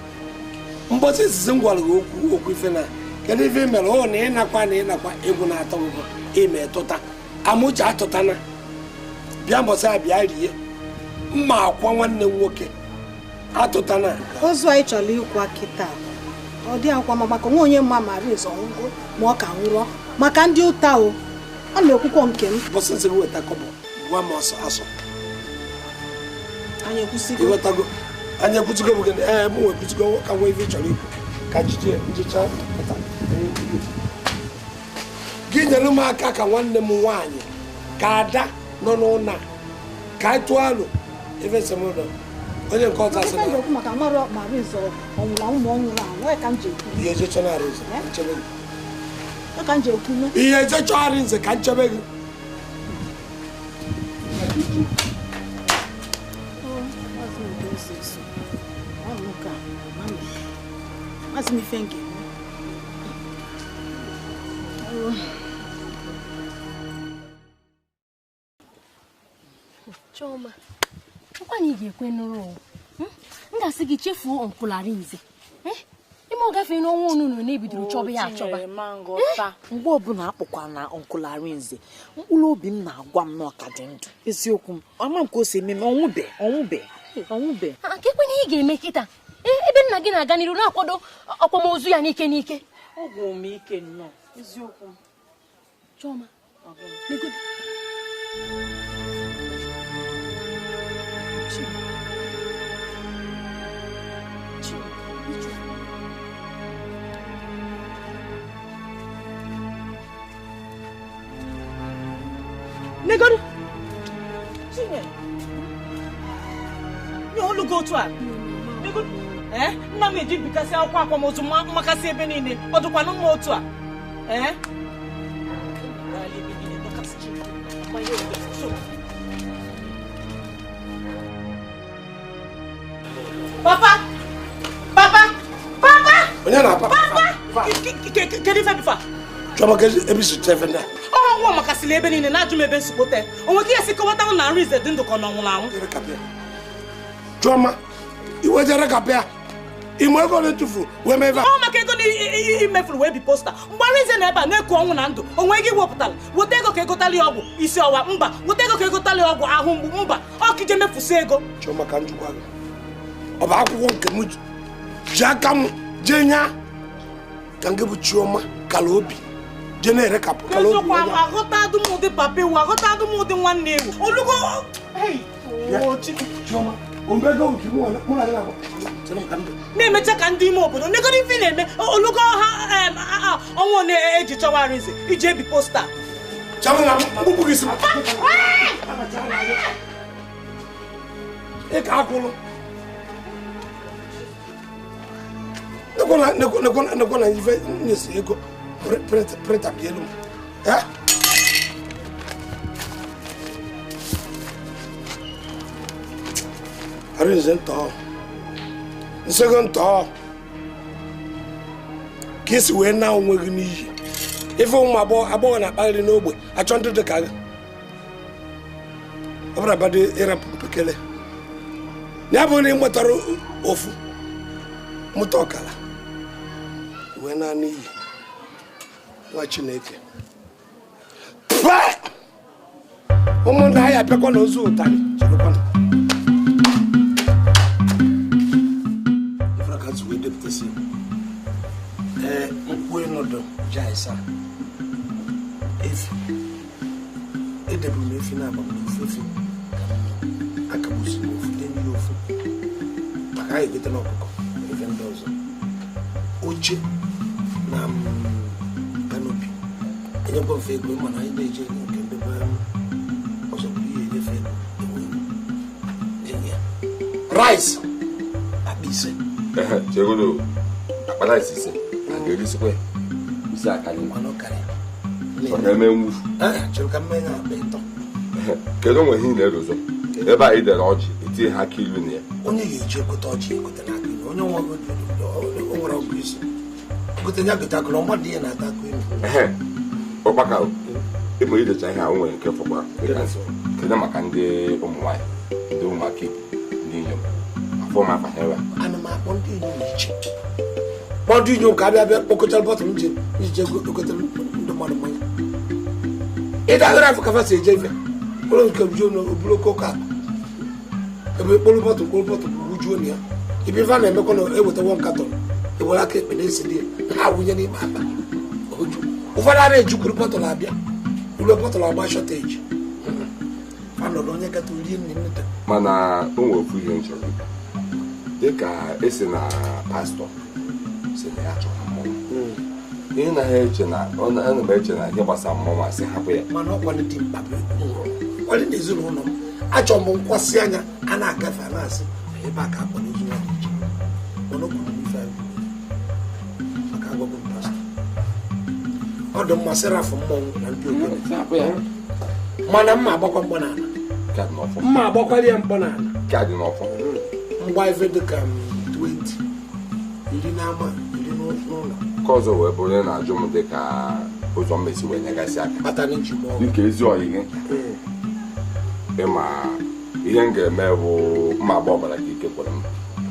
mbọsị izizi m gwara gị okwu okwu ife na kedu ife mere ọ na ịnakwa na ịnakwa egwu na-atọ ụgwọ ime tụta Amuche atụtana bịa mbọsị a bịa rie mma akwa nwanne m nwoke atụtana. Ozu anyị chọrọ ịkwa kịta Ọ dị akwa ma maka onwe onye mma ma Arinze ọnwụgo ma ọ ka nwụrọ maka ndị ụta o ọ na-ekwukwo nke m. Bọsị nsị gị weta kọbọ gwa m ọsọ asọ. Anyị ekwusigo. Ịghọtago? Anyị ekwusigo bụ gịnị? Ee, mụ nwe ekwusigo ka nwee ife ị chọrọ ikwu ka jije njicha pụta. Gị nyere m aka ka nwanne m nwaanyị ka Ada nọ n'ụlọ a ka anyị tụọ alụ ife nsị m nọ. Onye nke ọzọ asị na Ekwu maka mara ma Arinze ọ nwụrụ anwụ ma ọ nwụrụ anwụ ya ka m ji ekwu. Ihe eje chọọ Arinze ka nchebe gị. Ya ka m ji ekwu. Ihe eje chọọ Arinze ka nchebe gị. Asị m ife nke Chioma, nkwa na ị ga-ekwe nụrụ m ga-asị gị chefuo Uncle Arinze. Ime ọ gafee n'ọnwa onunu na-ebidoro chọba ya achọba. Mgbe ọbụla akpọkwa na Uncle Arinze, mkpụrụ obi m na-agwa m na ọ ka dị ndụ. Eziokwu m, ama m ka o si eme m, ọnwụbe. Ka ekwe na ị ga-eme kịta ebe nna gị na-aga n'iru na-akwado akwamozu ya n'ike n'ike. Ọ gwụrụ m ike nnọọ, eziokwu m. Chioma, Negodu. Chinwe. Nye olu go otu a. Negodu. Nna m eji bikasị akwụkwọ akwamozu mmakasị ebe niile. Ọ dịkwanụ mma otu a. Papa! Papa! Papa! Onye na-apa? Papa! Kedu ife bifa? Chioma, ebe isi chọọ ife ndị a? Ọ nwa makasịrị ebe niile na-ajụ m ebe nsikpote. O nwere ike isi kọwata m na Arinze dị ndụ ka ọ nwụrụ anwụ. Chioma, iwe jere kapịa. Ime ego ole tụfuru wee mee ebe a? Ọ maka ego na imefuru wee bi posta. Mgbe Arinze na ebe a na-eku ọnwụ na ndụ, o nwere ike iwepụtara. Weta ego ka egotali ọgwụ isi ọwa mba. Weta ego ka egotali ọgwụ ahụ mgbu mba. Ọ ka ije mefusi ego. Chioma, ka m jụkwa gị. Ọ bụ akwụkwọ nke m ji aka m jee nya ka nke bụ Chioma kala obi jee na-ere kapụ kala obi. Eziokwu aghọta adụm ụdị papa ewu, aghọta adụm ụdị nwanne ewu. Olugo. Chioma, na-emecha ka ndị ime obodo negoro ife na-eme olugo ha ọnwa na-eji chọwa Arinze iji ebi posta. Ịka akwụlụ nekwa na ife nyesi ego prịnta bi elu m. Arinze ntọọ nsego ntọọ ka isi wee na onwe gị n'iyi ife ụmụ agbọghọ na-akpagharị n'ogbe achọ ndị dị ka gị ọ bụrụ abadị ịrapụ mpekele ya bụ na ị mụtara ofu mụta ọkara wee na n'iyi nwa Chineke. Ụmụnna anyị apịakwa na ozu ụtarị cherekwana. Nkwụ ịnọdụ jaisa efi edeburu m efi na-agba m ofu efi akagbusi m ofu dị mmiri ofu maka anyị egote n'ọkụkọ efe ndị ọzọ oche na kanopi enyekwa mfe ego mana anyị na-eje nke ndị be ọzọ bụ ihe enyefe ego enwe ya rice akpa ise. Chegodo akpa rice ise a ga-erisikwa ya isi akarị ọ ga-eme mwufu. Kedu onwe ihe ị na-erozo ebe a ị dere ọjị etinye ha aka ilu na ya? Onye ga-eji egote ọjị egote n'aka ilu onye nwere ọgụ isi gote ya gote akụrụ mmadụ ihe na-ata akụ ilu. Ụkpaka ịmụ idecha ihe a nwere nke fọkwara. Kedu maka ndị ụmụ nwaanyị ndị ụmụaka ndị inyom afọ m afa ha ebe a? Ana m akpọ ndị inyom iche kpọọ ndị inyom ka abịa bịa kpọkọchara bọtụlụ m ji iji egotere ndị mmadụ mmanya. Ịda ahụrụ afọ kafa si eje ife kpụrụ nke juo n'oburu oke ụka akpa ebe kpụrụ bọtụlụ wujuo na ya ibe ife a na-emekwa na eweta wọn katọn Ewere aka ekpe na-esi dị na-awụnye n'ime akpa. Oju. Ụfọdụ a na-ejukwuru bọtụlụ abịa. Ụlọ bọtụlụ agba shọteji. Anọrọ onye gata rie nne nneta. Mana o nwere ofu ihe m chọrọ ikwu. Dịka esi na pastọ si na ya chọrọ mmọnwụ. Ihe na ha eche na ana m eche na ihe gbasara mmọnwụ asị hapụ ya. Mana ọkwa dị mkpa bụ kwali na ezinụlọ m. Achọrọ m nkwasị anya a na-agafe a na-asị ebe a ka akpọrọ ozu ya dị iche. Mana o kwuru ife anyị maka agwagwo m pastọ. Ọ dị mma sịrafụ mmọnwụ na ndị ogene. Mana mma agbakwa mkpọ n'ala. Mma agbakwara ya mkpọ n'ala. Mgba ife dịka 20 iri n'ama iri n'ụlọ. Nke ọzọ wee bụrụ onye na-ajụ m dịka ụzọ mmesi wee nyegasị aka. Dịka ezi ọyị gị. Ịma ihe m ga-eme bụ mma agba ọbara ka ike kwere m.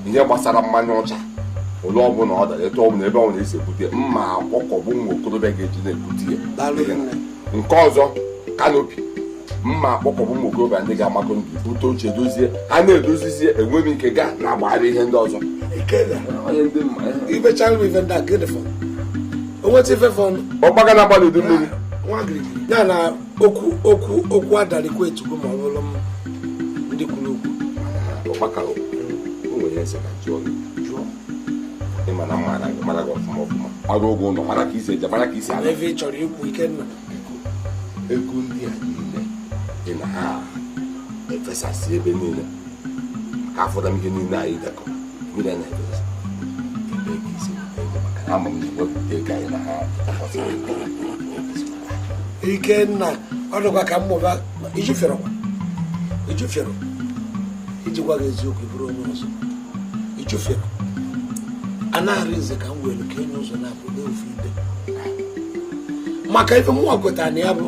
Ihe gbasara mmanya ọcha ụlọ ọbụla ọ dara etu ọbụla ebe ọbụla esi ebute mma akwọkọbụ ụmụ okorobịa ga-eji na-ebute ya. Nke ọzọ kanopi mma akpọkọbụ ụmụ okorobịa ndị ga-amakọ ndụ bute oche dozie ha na-edozizie enwe m ike gaa na-agbagharị ihe ndị ọzọ. Ọgbaga na agbalị udu mmiri ya na okwu okwu okwu adarikwa etugo ma ọ bụrụ m ndị kwuru okwu. Ọgbaka o nwere ese ka jụọ gị jụọ ịma na mma mara gị ọfụma ọfụma ọrụ ụgwọ ụlọ mara ka isi eje mara ka isi ala ebe ị chọrọ ikwu Ikenna. Ego ndị a niile ị na ha efesasị ebe niile maka afọdụ m ihe niile anyị dekọ mmiri na-efesasị ebe ka isi ego maka na ama m na-ewepụta ego anyị na ha. Ikenna ọ dịkwa ka mmụba ijufere iji gwa gị eziokwu bụrụ onye ọzọ ijufere anaghị nze ka m were ka enye ụzọ na-abụ n'ofu ibe maka ife mụnwa kwetara na ya bụ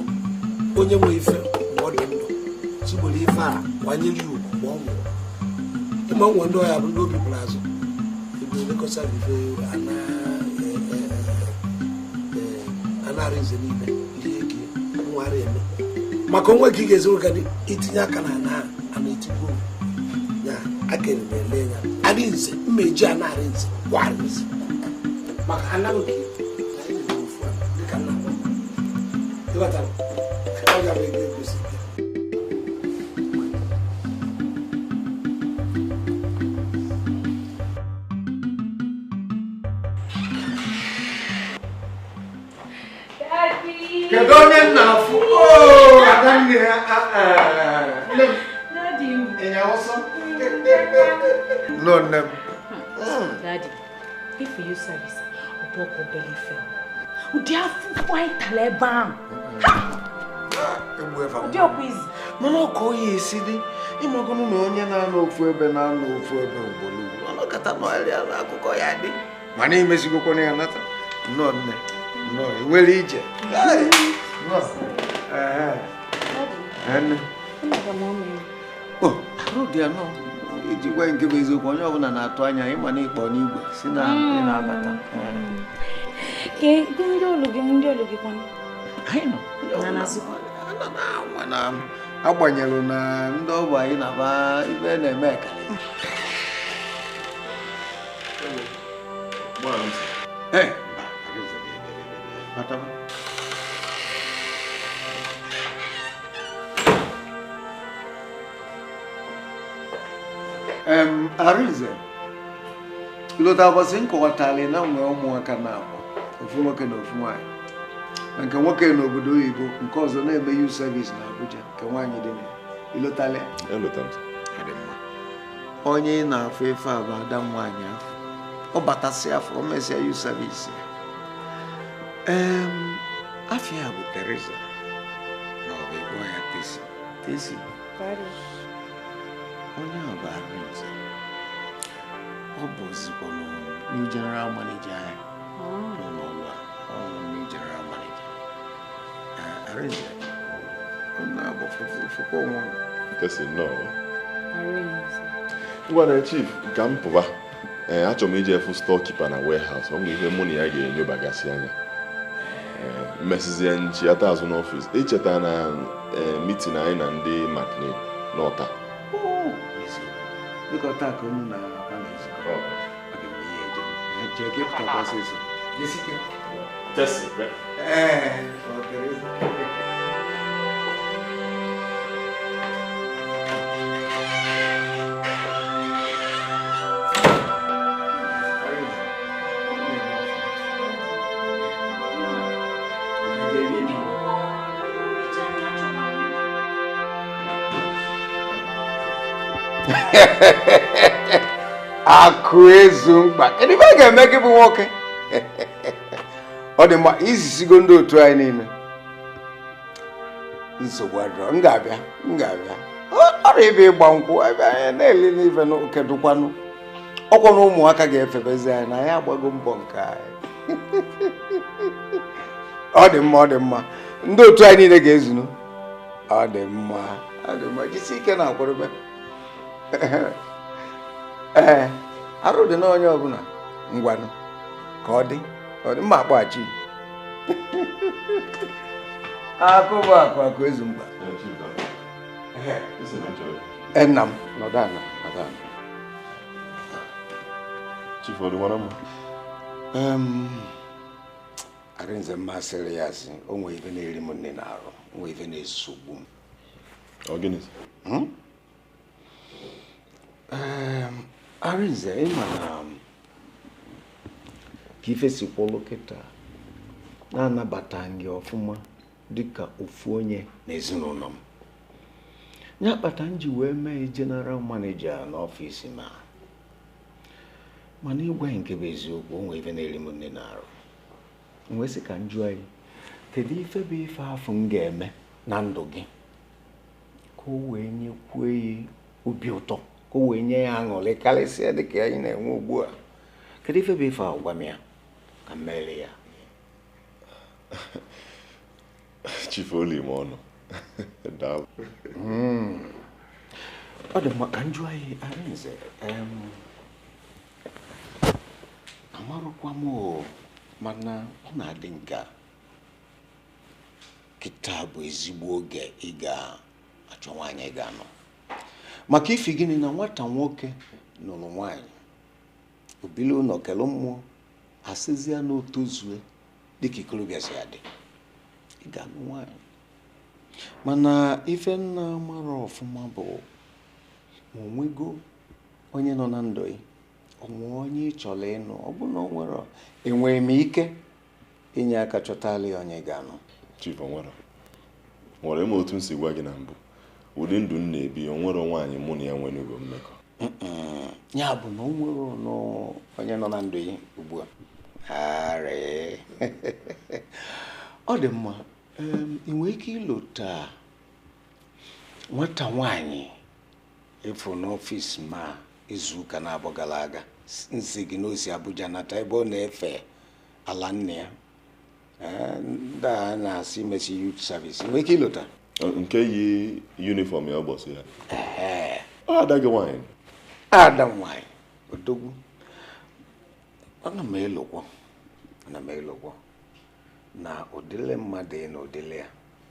onye nwe ife mgbe ọ dị ndụ tigboro ife a kwanyere ya ugwu mgbe ọ nwụrụ. Ịma nwe ndị ọhịa bụ ndị obi kwuru azụ ebe elekọta ife anarị nze n'ibe ihe eke nwara eme maka onwe ka ị ga-ezi nwoke itinye aka na ana ana etigbo ya akere na ele ya arị nze mma eji anarị nze kwarị nze maka anaghị dịka nna ịghọtara ọ ga-abụ ego egosi. Kedu onye nna afụ? Adanne ya. Daddy. Ịnya ọsọ? No, nne m. Daddy, if you service, ọbọkọ bele ife. Ụdị afụfụ anyị tara ebe ahụ. Ụdị ọkwa izi. Mana ọkọ ya esi dị, ịmagụnụ na onye na-anọ ofu ebe na-anọ ofu ebe ugboro ugboro. Ọnọkọta n'ọrịa n'akụkọ ya dị. Mana imezigokwana ya nata. Nnọọ nne. No, nwere ije. Arụ dị anọ iji gwa nke bụ eziokwu onye ọbụla na-atụ anya ịma na ịkpọ n'igwe si na ị na-abata. Agbanyelụ na ndị ọbụ anyị na-aba ibe na-eme ka. Arinze, lota ụbọchị m kọwatara na nwee ụmụaka na-abụ ofu nwoke na ofu nwaanyị. Na nke nwoke n'obodo oyibo nke ọzọ na-eme youth service na Abuja nke nwaanyị dị na ilotala ya. Onye ị na-afụ ife a bụ ada nwaanyị afọ ọ batasị afọ o mesịa youth service ya. Afia bụ Teresa ma ọ bụ ịkpọ ya Tesi. Tesi. Onye a bụ Arinze. Ọ bụzikwanụ new general manager anyị n'ụlọ ọrụ a. Ọ bụ new general manager. Arinze, ọ na-abụ fụkwa onwe. Tesi nnọọ. Arinze. Ngwa na chief ka m pụba. Achọrọ m ije fụ storekeeper na warehouse. Ọ nwere ihe mụ na ya ga-enyobagasị anya. Mmesizie nchiata azụ n'ọfịs icheta na mitin anyị na ndị Maclean n'ọta. Jee ka ịpụtakwa ọsịsọ. Jisike. Jesi. Ee, ọ kere. Akụ ezu mkpa. Kedu ife a ga-eme gị bụ nwoke? Ọ dị mma, izisigo ndị otu anyị niile. Nsogbu adịrọ, m ga-abịa, m ga-abịa. Ọrụ ebe ịgba nkwụ, ebe anyị na-eli n'ife kedụkwanụ. Ọkwa na ụmụaka ga-efebezi anyị na anyị agbago mbọ nke anyị. Ọ dị mma, ọ dị mma. Ndị otu anyị niile ga-ezunu. Ọ dị mma, ọ dị mma. Jisi ike na-akwadebe. Ee, arụ dị n'onye ọbụla. Ngwanụ, ka ọ dị, mma akpọghachi. Akụ bụ akụ, akụ ezu mkpa. Nna m, nọdụ ala, nọdụ ala. Chief, ọ dịwara mma? Arinze mmasịrị ya sị, o nwee ife na-eri m nne na-arụ, o nwee ife na-esogbu m. Ọ gịnị? Arinze, ị ma na ka ife si kwụlụ kịta na-anabata gị ọfụma dịka ofu onye n'ezinụlọ m. Ya kpata m ji wee mee general manager n'ọfịs ma. Mana ịgwa nke bụ eziokwu, o nwee ife na-eri m nne na-arụ. M wee sị ka m jụọ ya, kedu ife bụ ife afụ m ga-eme na ndụ gị ka o wee nyekwuo ya obi ụtọ, ka o wee nye ya aṅụrị karịsịa dịka anyị na-enwe ugbu a? Kedu ife bụ ife agwa m ya ka m mere ya? Chief, oli m ọnụ. Daalụ. Ọ dị mma ka m jụọ ya, Arinze, amarụkwa m o, mana ọ na-adị nka kịta bụ ezigbo oge ị ga-achọ nwaanyị ị ga-anọ. Maka ifi gịnị na nwata nwoke nụrụ nwaanyị, obili ụlọ kele mmụọ, asịzịa na o tozue dịka ikorobịa si adị, ị ga-anụ nwaanyị. Mana ife nna mara ọfụma bụ ma o nwego onye nọ na ndụ ya, ọ nwee onye ị chọrọ ịnụ, ọ bụ na o nwere, enwere m ike inye aka chọtala ya onye ga-anụ. Chief, o nwere. Nwere m otu m si gwa gị na mbụ, ụdị ndụ m na-ebi, o nwere nwaanyị mụ na ya nwenugo mmekọ. Ya bụ na o nwere onye nọ na ndụ ya ugbu a. Arị. Ọ dị mma. Ị nwere ike ịlụta nwata nwaanyị ịfụ n'ọfịs ma izu ụka na-abụ gara aga, nsị gị n'osi Abuja nata ebe ọ na-efe ala nne ya, ndị a na-asị mesi youth service. Ị nwere ike ịlụta? Nke yi yunifọm ya ụbọchị ya. Ada gị nwaanyị. Ada nwaanyị, odogwu. Ana m elokwa, ana m elokwa na ụdịrị mmadụ na ụdịrị ya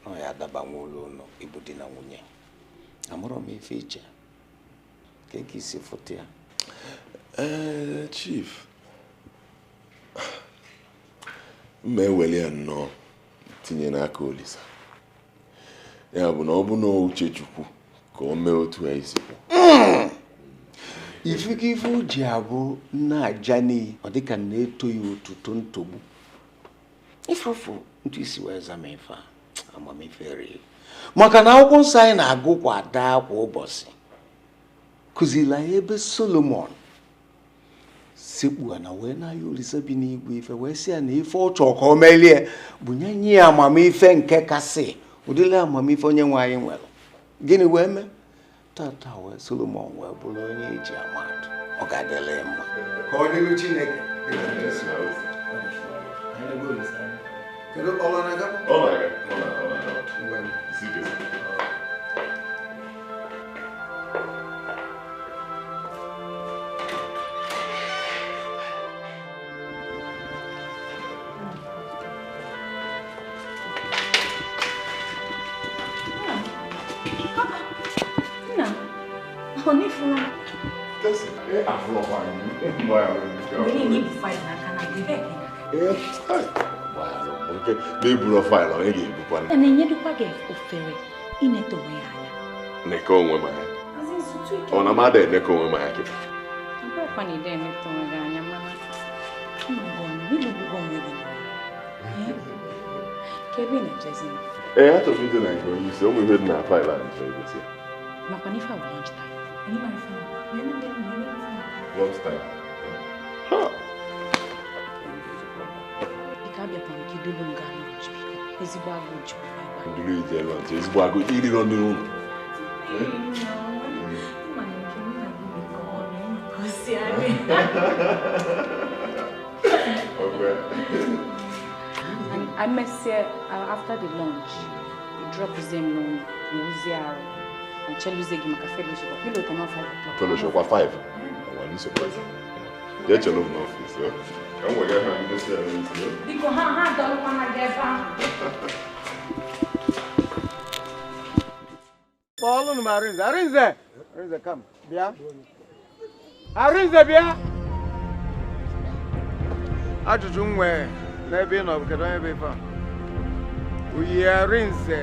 na ya adabanwe ụlọ ụlọ ịbụ di na nwunye. Amụrụ m ife iche ka eke isi fụta ya. Ee, Chief, mma eweli ya nnọọ tinye n'aka Olisa. Ya bụ na ọ bụ na uche Chukwu ka o mee otu ya isi kwụ. Ife ka ife o ji abụ na-aja n'iyi, ọ dịka na-eto ya otuto ntogbu. Ifeofu ntụ isi wee zama ife a, amamife rie. Maka na akwụkwọ nsọ anyị na-agụ kwa ada kwa ụbọchị kụziri anyị ebe Solomon sekpu na wee na-ayọ Olisa bi n'igwe ife, wee sị ya na ife ọ chọrọ ka o melie bụ nye nye ya amamife nke kasị ụdịrị amamife onye nwe anyị nwere. Gịnị wee mee? Tata wee Solomon wee bụrụ onye eji ama atụ. Ọ ga-adịrị ya mma. Ka ọ dịrị Chineke. Kedu ọ na-aga? Ọ na-aga, ọ na-aga. Isi ike. Nna, ọ n'ifuru m. Na-eburu faịlụ onye ga-ebukwa na-enyedukwa gị ofere ineta onwe ya anya. Neke onwe m anya. Ọ na mmadụ eneke onwe m anya kịta. Ọbụrụkwa na ide eneta onwe gị anya mana ịlụgbugo onwe gị ka ebe ị na-ejezi na. Ee, achọrọ m ije na nke onye isi, ụmụ ihe dị na faịlụ a nchọ igosi ya. Makwa na ife a bụ lunch time. Lunch time. Biko abịakwa nke idolu m gaa lunch biko. Ezigbo agụụ jikwa m ebe a. Nduru ije lunch, ezigbo agụụ iriro ndị ụlọ. Okay. And I must say, after the lunch, you drop them no arụ and cheluzie gị maka fellowship. Pilot na 5 o'clock. Fellowship kwa 5. Ọwa nsogbu. Jee chelu m n'ọfịs. Ka m wega ha ngosi ya n'isi. Biko ha ha dọlụkwana gị ebe ahụ. Kpọọlụ m Arinze. Arinze! Arinze, come. Bịa. Arinze, bịa! Ajụjụ m nwee n'ebe ị nọ bụ kedu onye bụ ife a? Oyi Arinze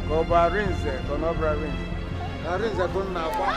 ka ọ bụ Arinze ka ọ na ọ bụrụ Arinze? Arinze bụ nna akwa.